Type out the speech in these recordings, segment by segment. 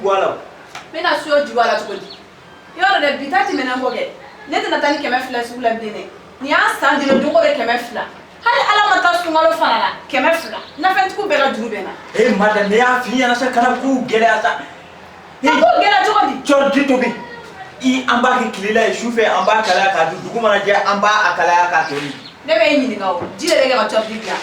bɔ a la. N bɛna siyo ju bɔ a la cogo di? I b'a dɔn dɛ, bi ta tɛmɛna n kɔ kɛ. Ne tɛna taa ni 200 sugu la bilen dɛ. Nin y'a san joli don o don 200. Hali Ala ma taa sunkalo fana la 200. Nafɛntigiw bɛɛ ka juru bɛ n na. E Mada, ne y'a f'i ɲɛna sa, kana kow gɛlɛya sa. Ka kow gɛlɛya cogo di? Cɔri tobi. I an b'a kɛ tile la ye, su fɛ an b'a kalaya k'a dun, dugu mana jɛ an b'a a kalaya k'a tobi. Ne bɛ e ɲininka o, ji de bɛ kɛ ka cɔri dilan.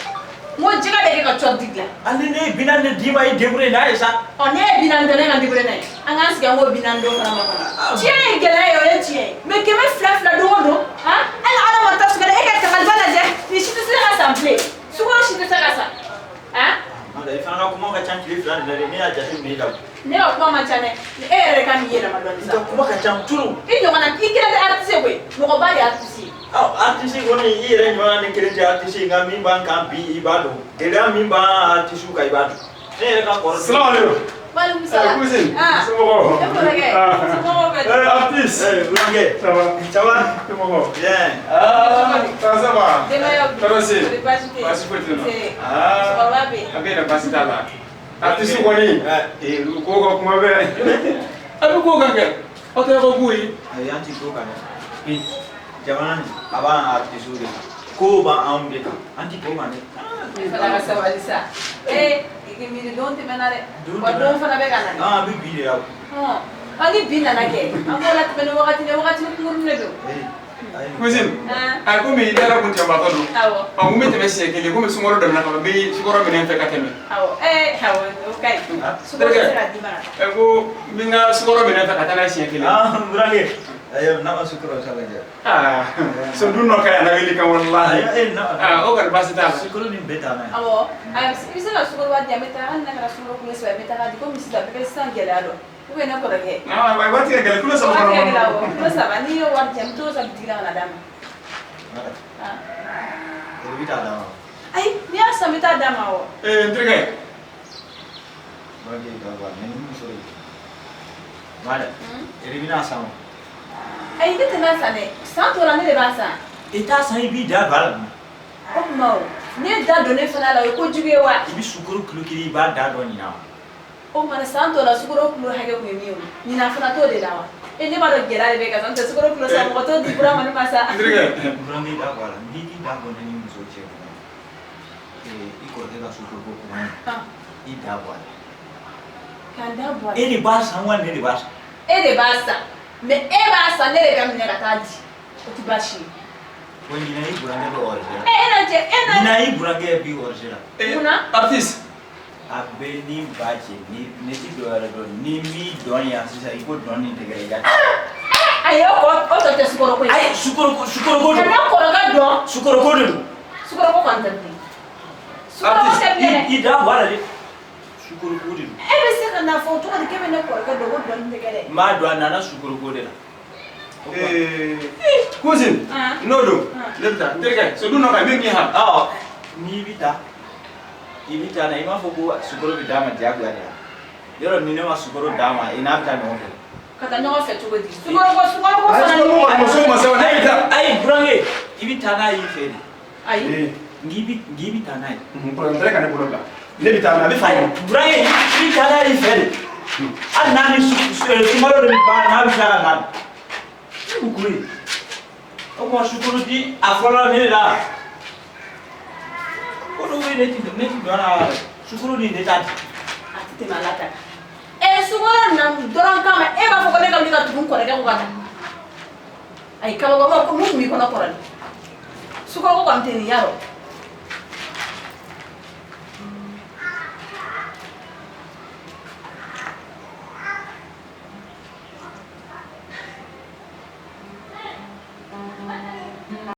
N ko jɛgɛ bɛ kɛ ka cɔri dilan. Hali ne ye 40 de d'i ma, i débrouiller n'a ye sa. Ɔ, ne ye 40 dɔn, ne ka débrouiller n'a ye. An k'an sigi an k'o 40 don fana makɔnɔ. Tiɲɛ ye gɛlɛya ye, o ye tiɲɛ ye. Mais 200 fila don o don, han? Hali Ala ma taa sukaro, e ka kangaliba lajɛ, nin si tɛ se ka san bilen. Sukaro si tɛ se ka san. Han? Mada, i fana ka kuma ka ca tile 2 nin na dɛ, ne y'a jateminɛ i la. Ne ka kuma man ca dɛ. E yɛrɛ de ka n'i yɛlɛma dɔɔnin I sa. ka kuma ka ca trop. I ɲɔgɔnna, i kelen tɛ artiste ye koyi. Mɔgɔba de ye artiste ye. Ɔ, artiste kɔni, i yɛrɛ ɲɔgɔnna ni kelen tɛ artiste ye, nka min b'an kan bi, i b'a dɔn. Gɛlɛya min b'an artiste kan, i b'a dɔn. Ne yɛrɛ ka kɔrɔ. Salam alaikum. Waleykoum salam. Cousine. Ah. Somɔgɔw? E kɔrɔkɛ. Ah. Somɔgɔw bɛ di? Eh, artiste. Eh, burankɛ. Ça va? Ça va? Somɔgɔw? Bien. Ah, ça va? Denbayaw dun? Tɔɔrɔ si. Kɔri baasi tɛ yen? Baasi foyi tɛ yen nɔ. Nse. Ah. Musokɔrɔba bɛ yen? A bɛ yen, baasi t'a la. Artiste kɔni. Ouais. Eh, ko ka kuma bɛɛ. A bɛ ko kan kɛ. Aw tɛ ko k'u ye. Ayi, an ti ko kan dɛ. Jamana nin, a b'an artiste de kan. Kow b'anw de kan. An ti ko kan dɛ. I fana ka sabali sa. Ee, i k'i miiri don tɛmɛna dɛ. Don Wa tɛmɛna. don fana bɛ ka na dɛ. Ah, an bɛ bi de la. Hɔn. Ɔ, ni bi nana kɛ, an b'o latɛmɛ ni wagati ni wagati kunkurunin de don. Eh, ayi. Cousine. Ah. A komi ne yɛrɛ kun cɛbatɔ don. Awɔ. Ɔ, n kun bɛ tɛmɛ siɲɛ kelen, komi sunkalo daminɛ ka ban, n bɛ sukaro minɛ n fɛ ka tɛmɛ. Awɔ. Ee, awɔ, o ka ɲi. Ah. Sukaro tɛ se ka d'i ma ka taa. Ɛ, ko n bɛ n ka sukaro minɛ n fɛ ka taa n'a ye siɲɛ kelen. Ah, burankɛ. Ayi, n'a ma sukaro sa lajɛ. Ah, so dun dɔ ka ɲi a lawuli kan walahi. Ayi, eh, na. Ah, o kɔni baasi t'a la. Sukaro nin bɛɛ taa n'a ye. Awɔ. A i bɛ se ka sukaro ba di yan, n bɛ taa hali n'a kɛra sukaro kulo 3 ye, n bɛ taa di komi sisan bɛɛ bɛ sisan gɛlɛya dɔn. Ou bien ne kɔrɔkɛ. Ah, waati ka gɛlɛn, kulo 3 Waati kɔnɔ. ka gɛlɛn, awɔ. Kulo 3, n'i y'o wari di yan, n bɛ t'o san bitigi la ka na d'a ma. Mada, Ah. i bɛ taa d'a ma. Ayi, n'i y'a san, n bɛ taa d'a ma awɔ. Eh, n terikɛ. Burankɛ, i ka bɔ a la, ni muso ye. Mada, i bɛna san o. Ayi, ne tɛna san dɛ. San tɔ la, ne de b'a san. I t'a san, i b'i da don a la. O tuma o, ne da don ne fana la, o ye kojugu ye wa? I bɛ sukaro kilo 1, i b'a da dɔn ɲinan. O tuma san tɔ la, sukaro kilo hakɛ kun ye min ye o, ɲinan fana t'o de la wa? E, ne b'a dɔn gɛlɛya de bɛ ka san, n'o tɛ sukaro kilo 3, mɔgɔ t'o di Burama ne ma sa. N terikɛ. Burankɛ, i da bɔ a la. N'i k'i da bɔ ne ni muso cɛ kuma, ee, i kɔrɔkɛ ka sukaro ko kuma in, Ah. i da bɔ a la. K'an da bɔ a la. E de b'a san wa ne de b'a san? E de b'a san, mais e b'a san, ne de bɛ minɛ ka taa di. O tɛ baasi ye. Ko ɲinan i burankɛ bɛ hors-jeu la. E, e na jɛ, e na. Ɲinan i burankɛ bɛ hors-jeu la. Eh, Munna? Artiste. A bɛ ni ba cɛ, ni ne ti dɔ wɛrɛ dɔn, ni m'i dɔn yan sisan, i ko dɔn nin tɛgɛ i ka. Ayi, o kɔ, o tɔ tɛ sukaro ko ye. Ayi, sukaro ko, sukaro ko Ka don. ne kɔrɔkɛ dɔn. Sukaro ko de don. Sukaro ko kɔni tɛ bilen. Sukaro ko tɛ bilen dɛ. I da bɔ a la dɛ. Sukaro ko de don. E bɛ se ka na fɔ cogo di k'e bɛ ne kɔrɔkɛ dɔn ko dɔnni tɛ kɛ dɛ? N b'a dɔn, a nana sukaro ko de la. Eh, cousine. Ah. N'o don. Ah. Ne bɛ taa. N terikɛ, so dun dɔ ka ɲi, min k'i han. Ɔ, n'i bɛ taa, i bɛ taa na, i m'a fɔ ko sukaro bɛ d'a ma diyagoya de la. Yɔrɔ ni ne ma sukaro d'a ma, i n'a bɛ taa ɲɔgɔn fɛ. Ka taa ɲɔgɔn fɛ cogo di? Sukaro ko, sukaro ko Ayi, fana sukaro ko ni. muso ma sɛbɛn, ne bɛ taa. Ayi, burankɛ, i bɛ taa n'a y'i fɛ de. Ayi. Eh, N k'i bɛ taa n'a ye. Problème tɛ, ka ne bolo bila. Ne bɛ taa, a bɛ faamu. Burankɛ, i bɛ taa n'a y'i fɛ de. Hali n'a ni sukaro de bɛ ban, n'a bɛ tila ka na. Ne ko ko ye. O tuma sukaro di a fɔlɔ ne de la. Ko dɔw bɛ yen, ne ti dɔn a la. Sukaro ni ne t'a di. A tɛ tɛmɛ ala ta kan. E, sukaro na dɔrɔn kama, e b'a fɔ ko ne ka wuli ka tugu n kɔrɔkɛ kɔ ka taa. Ayi, kabako ko mun tun b'i kɔnɔ kɔrɔlen. Sukaro ko kɔni tɛ nin y'a dɔn.